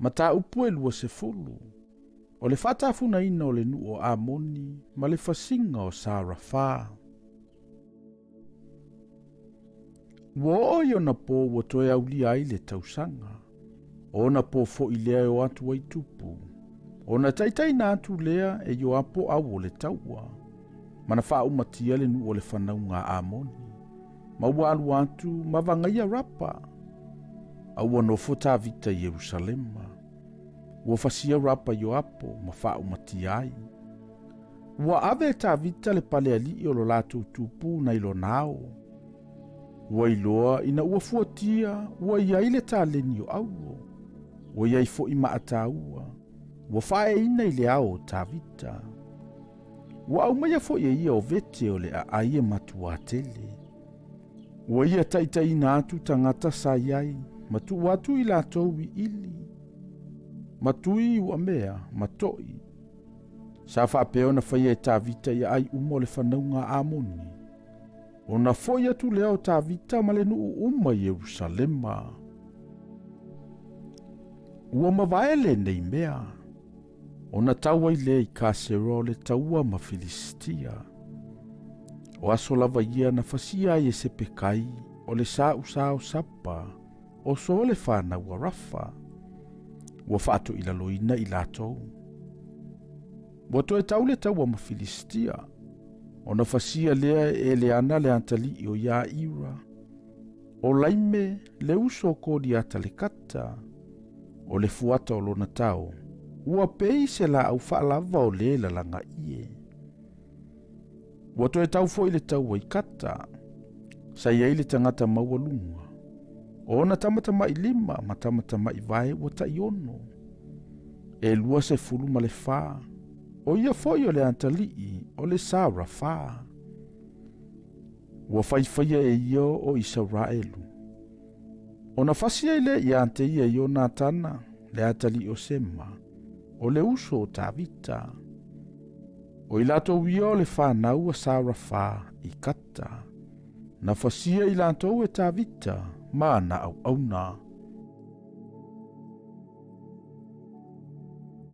Mataupu e 20, o le faatafunaina o le nuu o Amoni ma le fasiga o Sarafa. Ua oo i ona po ua toe aulia ai le tausaga, o ona po foi lea e o atu ai tupu, ona taitaiina atu lea e Ioapo au o le taua, ma na faaumatia le nuu o le fanauga a Amoni, ma ua alu atu ma vagaia Rapa, a ua nofo Tavita i Ierusalema. Ua fasia Rapa Ioapo ma faaumatia ai. Ua ave e Tavita le pale alii o lo latou tupu nai lona ao. Ua iloa ina ua fuatia ua i ai le taleni o auro, ua i ai foi maa taua, ua faaeaina i le ao o Tavita. Ua aumaia foi e ia o vete o le aai e matuā tele. Ua ia taitaiina atu tagata sa i ai, ma tuu atu i latou i ili, ma tui uamea, ma to'i. Sa faapea ona faia e Tavita i aai uma o le fanauga a Amoni. Ona foi atu lea o Tavita ma le nuu uma i Ierusalema. Ua mavae lenei mea, ona tau ai lea i Kasera o le taua ma Filisitia. O aso lava ia na fasia ai e Sepekai o le saʻusa o Sapa, o so le fanau a Rafa. Ua faatoilaloina i latou. Ua toe tau le taua ma Filisitia, ona fasia lea e Eleana le atalii o Iaira, o Laime le uso o Koliata le Kata, o le fuata o lona tao, ua pei se laau faalava o le lalagaie. Ua toe tau foi le taua i Kata, sa i ai le tagata maualuga, o ona tamatamailima ma tamatamaivae ua taiono, e 24, o ia foi o le atalii o le sa Rafa. Ua faifaia e ia o Isaraelu. Ona fasi ai lea ia te ia Ionatana, le atalii o Sema, o le uso o Tavita. O i latou ia o le fanau a sa Rafa i Kata. Na fasia i latou e Tavita ma ana auauna.